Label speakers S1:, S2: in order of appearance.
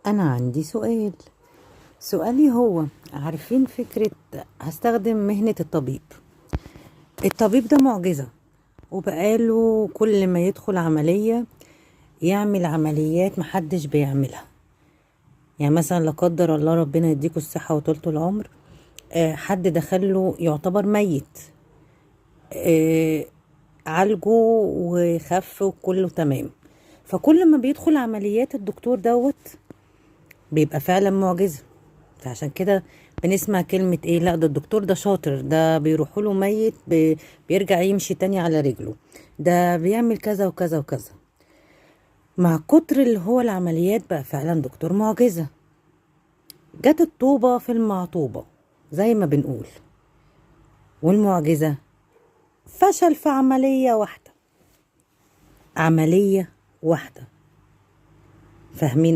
S1: أنا عندي سؤال. سؤالي هو، عارفين فكرة هستخدم مهنة الطبيب. الطبيب ده معجزة، وبقاله كل ما يدخل عملية يعمل عمليات محدش بيعملها. يعني مثلا لا قدر الله، ربنا يديكوا الصحة وطولة العمر، حد دخله يعتبر ميت، آه، عالجه وخف وكله تمام. فكل ما بيدخل عمليات الدكتور دوت بيبقى فعلا معجزة. فعشان كده بنسمع كلمة ايه، لا ده الدكتور ده شاطر، ده بيروحوا له ميت بيرجع يمشي تاني على رجله، ده بيعمل كذا وكذا وكذا. مع كتر اللي هو العمليات بقى فعلا دكتور معجزة. جت الطوبة في المعطوبة زي ما بنقول، والمعجزة فشل في عملية واحدة، عملية واحدة. فاهمين؟